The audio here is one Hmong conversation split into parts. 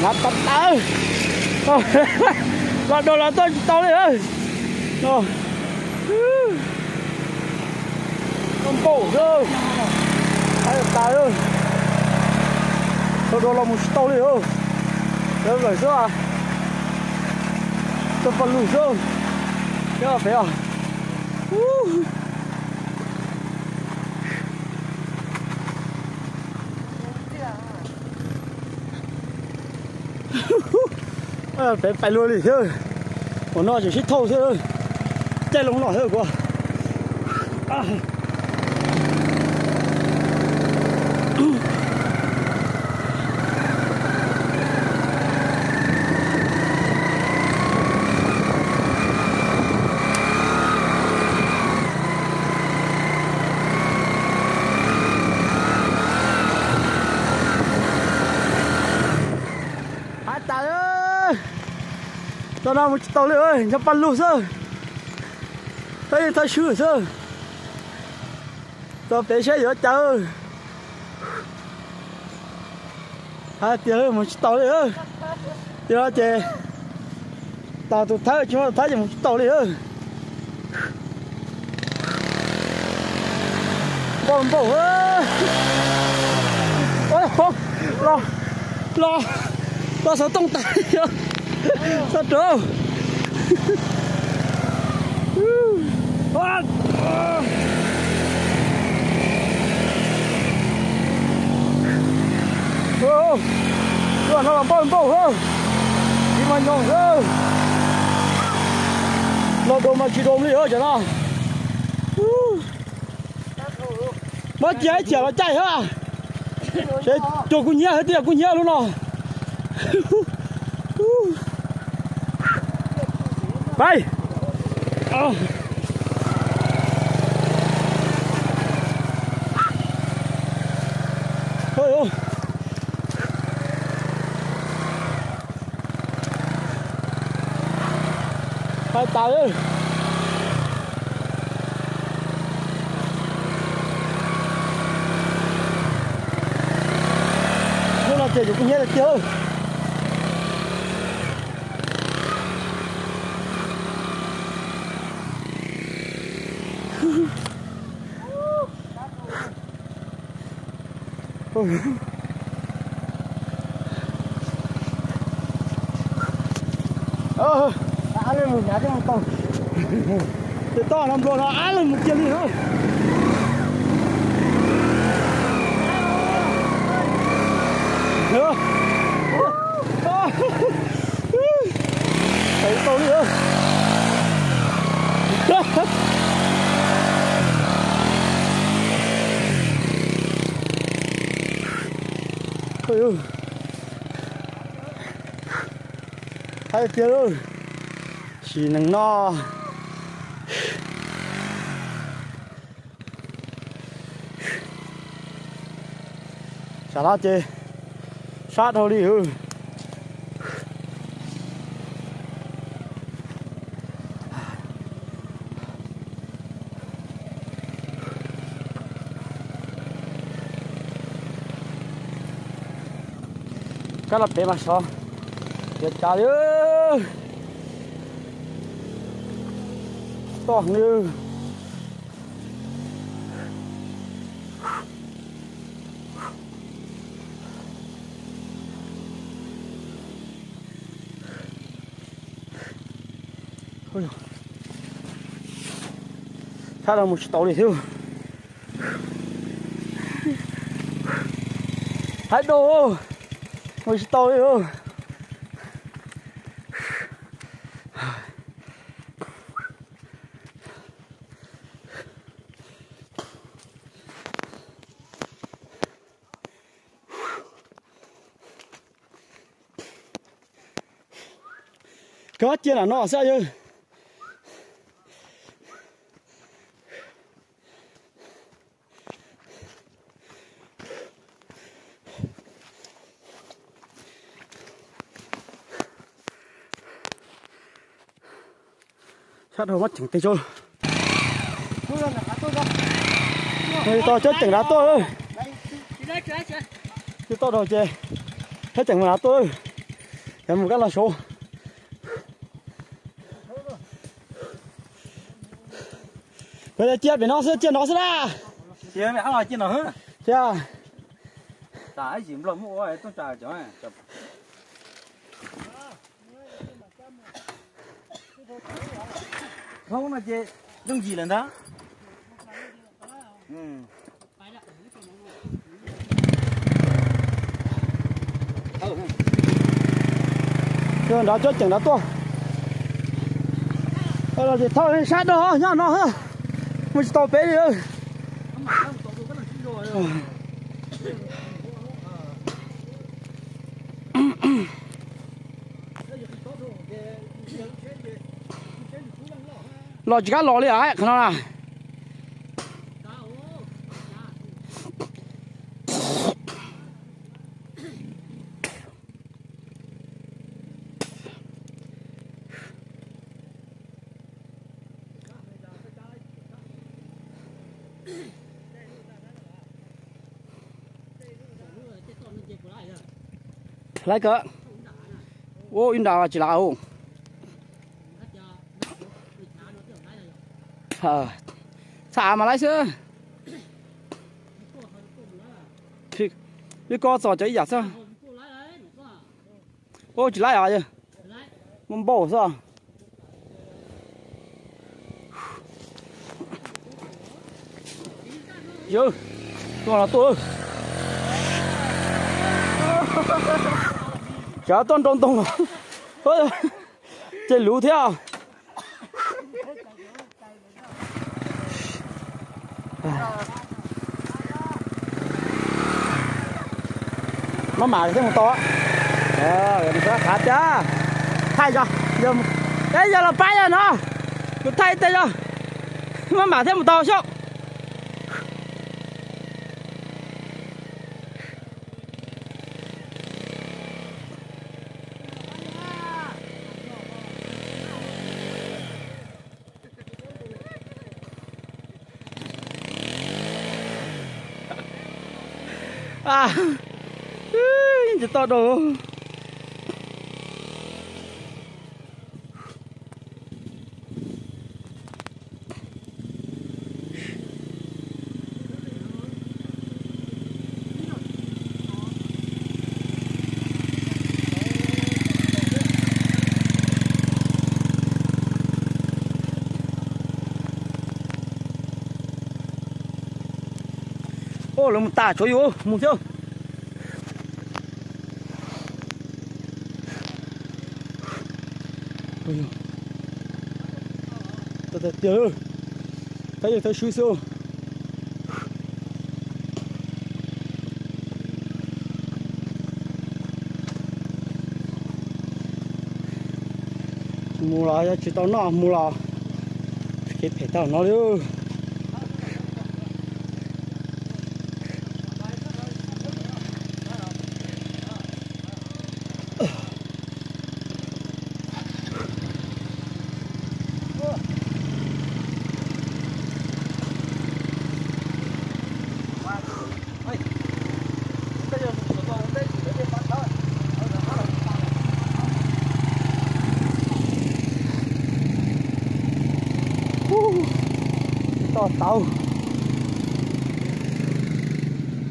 Hnav tas tas. Los dua los tuaj tsis tau li. Npau xwb. Hnav tas tas. Los dua los mus tsis tau li. Lawv lawm xwb. Tuaj paj lug xwb. Nyob pem os. Peb pais luag li thiab. Ua no tseem sib thauj xwb. Caij loo no xwb kuv. Hnav tas. Txog no mus tsis tau li, nyob paj lug xwb. Thawj yeej thawj swb xwb. Txog pem saib yuav cas. Hais tias mus tsis tau li. Yog no ces tos tus thawj, tsis muaj tus thawj ces mus tsis tau li. Npau npau. Los, los, los xov tooj tas. Xov rau. Tuaj no los npauj npauj, tsis mas nyoos. Los dua mas tsis dua li cov no. Muab cia ib chim los caij thiab. Seb cuag kuv nyiam hais tias kuv nyiam lub no. Pais. Pais tas. Hnub no ces yus kuj nyiam tiag tiag. Ces toj no nplua no ab leeg mus kiag li na. Tau li. Hais tias sim neej no sab no ces sab dhau li. Kab los pem mas sov, tias cas li. Toj heev li. Sab no mus tsis tau li thiab. Haib dua, mus tsis tau li. Kab cia lam no xwb yawg. Sab dhau muab ceev tes tso. Tau cov ceev dav tuaj. Tsis tau dhau ces cov ceev dav tuaj. Mus koj los saud. Koj cia pem no xwb, cia no xwb na. Cia. Hoob no ces yooj yim lawm ntag. Nrad cuab ceem nrad tuaj. Thauj sab dag nyob no, mus tsis tau pem li. Los tsis kam los li qhov no na. Laib kawg. Ua ib nra tsis laib. Txhaj av mas laib xwb. Wb kob txog cov ib yam xwb. Ua tsis laib os yawg. Muaj npaum xwb. Yawg, tuaj los tuaj. Tsav tuaj nrau ntoo los. Ces luv thiab. Maj mam thiaj mus tau. Qhav tiag. Thaij yog, yog los pab yog no, kuv thaij tej yog maj mam thiaj mus tau xyov. Tsis tau dua. Lawv mus tas tshuav yus mus thiab. Tiag, thawj yawg thawj swb xwb. Mus los yog tsis tau noj mus los kev phem tau no li. Toj tauv,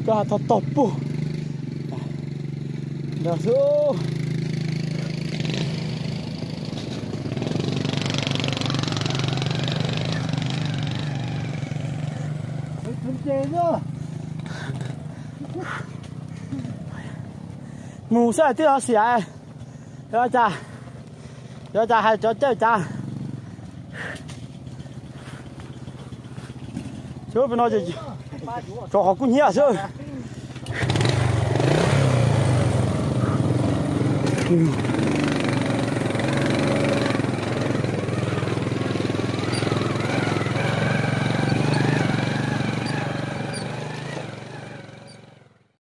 koj tog tog puag nrad xwb. Mus xwb twb ho xiam. Yog cas, yog cas hais cov caij cas. Sub peb no ces tso qhov kub hnyiab xwb.